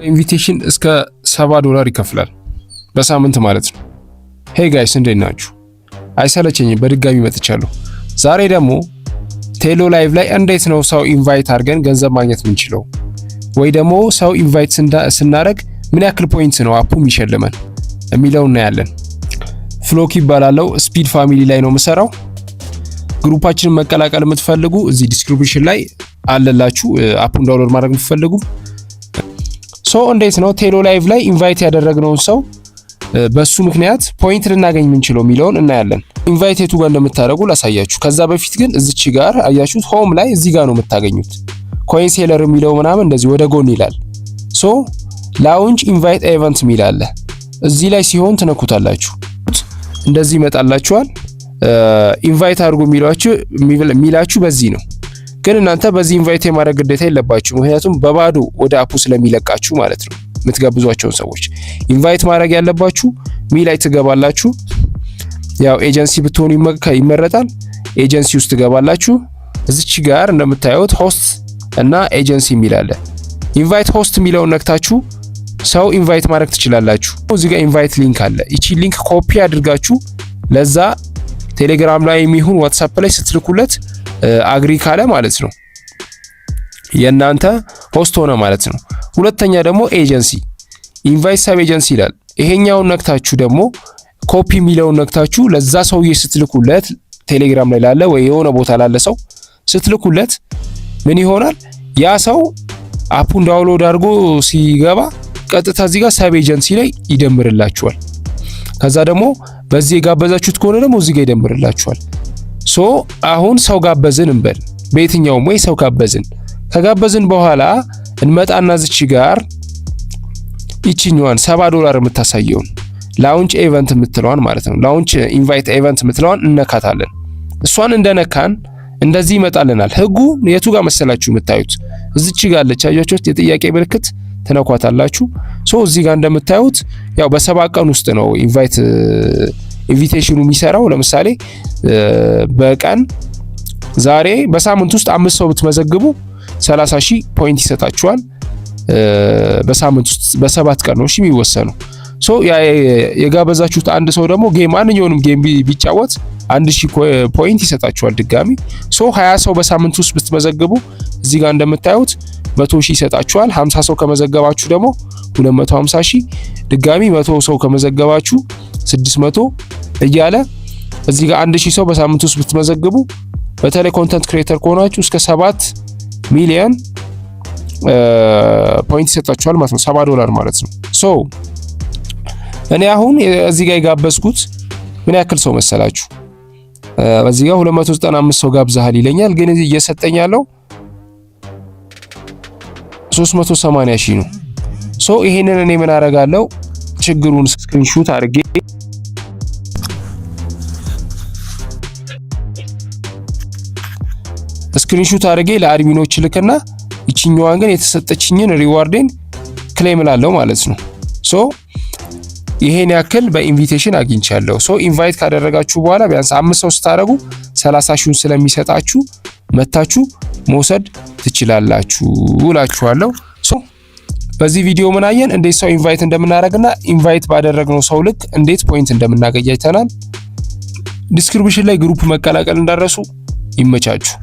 Invitation እስከ $70 ይከፍላል በሳምንት ማለት ነው። Hey guys፣ እንዴት ናችሁ? አይሰለቸኝም፣ በድጋሚ መጥቻለሁ። ዛሬ ደግሞ ቴሎ ላይቭ ላይ እንዴት ነው ሰው invite አድርገን ገንዘብ ማግኘት የምንችለው ወይ ደግሞ ሰው invite ስናደርግ ምን ያክል point ነው app ኡ የሚሸልመን የሚለው እናያለን። ፍሎክ ይባላለው። Speed Family ላይ ነው የምሰራው። Group ኣችንን መቀላቀል የምትፈልጉ እዚህ description ላይ አለላችሁ። App ኡን download ማድረግ የምትፈልጉ። So እንዴት ነው ቴሎ ላይቭ ላይ invite ያደረግነውን ሰው በሱ ምክንያት point ልናገኝ የምንችለው የሚለውን እናያለን። Invite የቱ ጋር እንደምታደርጉ ላሳያችሁ። ከዛ በፊት ግን እዚች ጋር አያችሁት፣ home ላይ እዚህ ጋር ነው የምታገኙት። Coin seller የሚለው ምናምን እንደዚህ ወደ ጎን ይላል። So launch invite event የሚል አለ። እዚህ ላይ ሲሆን ትነኩታላችሁ። እንደዚህ ይመጣላችኋል። Invite አድርጉ የሚላችሁ በዚህ ነው። ግን እናንተ በዚህ invite የማድረግ ግዴታ የለባችሁ። ምክንያቱም በባዶ ወደ app ኡ ስለሚለቃችሁ ማለት ነው። የምትጋብዟቸውን ሰዎች invite ማድረግ ያለባችሁ me ላይ ትገባላችሁ። ያው ኤጀንሲ ብትሆኑ ይመረጣል። ኤጀንሲ ውስጥ ትገባላችሁ። እዚች ጋር እንደምታዩት host እና ኤጀንሲ የሚል አለ። Invite host የሚለውን ነክታችሁ ሰው invite ማድረግ ትችላላችሁ። እዚህ ጋር invite link አለ። ይቺ link copy አድርጋችሁ ለዛ ቴሌግራም ላይ የሚሆን ዋትሳፕ ላይ ስትልኩለት agree ካለ ማለት ነው የእናንተ host ሆነ ማለት ነው። ሁለተኛ ደግሞ agency፣ invite sub agency ይላል። ይሄኛውን ነክታችሁ ደግሞ ኮፒ የሚለውን ነክታችሁ ለዛ ሰውዬ ስትልኩለት፣ ቴሌግራም ላይ ላለ ወይ የሆነ ቦታ ላለ ሰው ስትልኩለት ምን ይሆናል? ያ ሰው app ኡን download አድርጎ ሲገባ ቀጥታ እዚህ ጋር sub agency ላይ ይደምርላችኋል። ከዛ ደግሞ በዚህ የጋበዛችሁት ከሆነ ደግሞ እዚህ ጋር ይደምርላችኋል። So አሁን ሰው ጋበዝን እንበል፣ በየትኛውም ወይ ሰው ጋበዝን። ከጋበዝን በኋላ እንመጣና እዚች ጋር ይችኛዋን $70 የምታሳየውን launch event የምትለዋን ማለት ነው። Launch invite event የምትለዋን እነካታለን። እሷን እንደነካን እንደዚህ ይመጣልናል። ህጉ የቱ ጋር መሰላችሁ የምታዩት? እዚች ጋር አለች። አያችሁት? የጥያቄ ምልክት ትነኳታላችሁ። So እዚህ ጋር እንደምታዩት ያው በ7 ቀን ውስጥ ነው invitation ኑ የሚሰራው። ለምሳሌ በቀን ዛሬ በሳምንት ውስጥ አምስት ሰው ብትመዘግቡ 30 ሺህ point ይሰጣችኋል። በሳምንት ውስጥ በ7 ቀን ነው እሺ የሚወሰነው። So የጋበዛችሁት አንድ ሰው ደግሞ game፣ ማንኛውንም game ቢጫወት 1000 point ይሰጣችኋል ድጋሚ። So 20 ሰው በሳምንት ውስጥ ብትመዘግቡ እዚህ ጋር እንደምታዩት 100 ሺህ ይሰጣችኋል። 50 ሰው ከመዘገባችሁ ደግሞ 250 ሺህ፣ ድጋሚ 100 ሰው ከመዘገባችሁ 600 እያለ እዚህ ጋር 1000 ሰው በሳምንት ውስጥ ብትመዘግቡ፣ በተለይ content creator ከሆናችሁ እስከ 7 ሚሊዮን point ይሰጣችኋል ማለት ነው። $70 ማለት ነው። So እኔ አሁን እዚህ ጋር የጋበዝኩት ምን ያክል ሰው መሰላችሁ? በዚህ ጋር 295 ሰው ጋብዛሃል ይለኛል፣ ግን እየሰጠኝ ያለው 380 ሺህ ነው። So ይሄንን እኔ ምን አደርጋለሁ? ችግሩን screenshot አድርጌ ለ admin ኦች ልክና ይችኛዋን ግን የተሰጠችኝን reward ኤን claim እላለሁ ማለት ነው። So ይሄን ያክል በ invitation አግኝቻለሁ። So invite ካደረጋችሁ በኋላ ቢያንስ አምስት ሰው ስታደርጉ 30 ሺውን ስለሚሰጣችሁ መታችሁ መውሰድ ትችላላችሁ እላችኋለሁ። So በዚህ ቪዲዮ ምን አየን? እንዴት ሰው invite እንደምናደርግና invite ባደረግነው ሰው ልክ እንዴት point እንደምናገኝ አይተናል። Description ላይ group መቀላቀል እንዳትረሱ። ይመቻችሁ።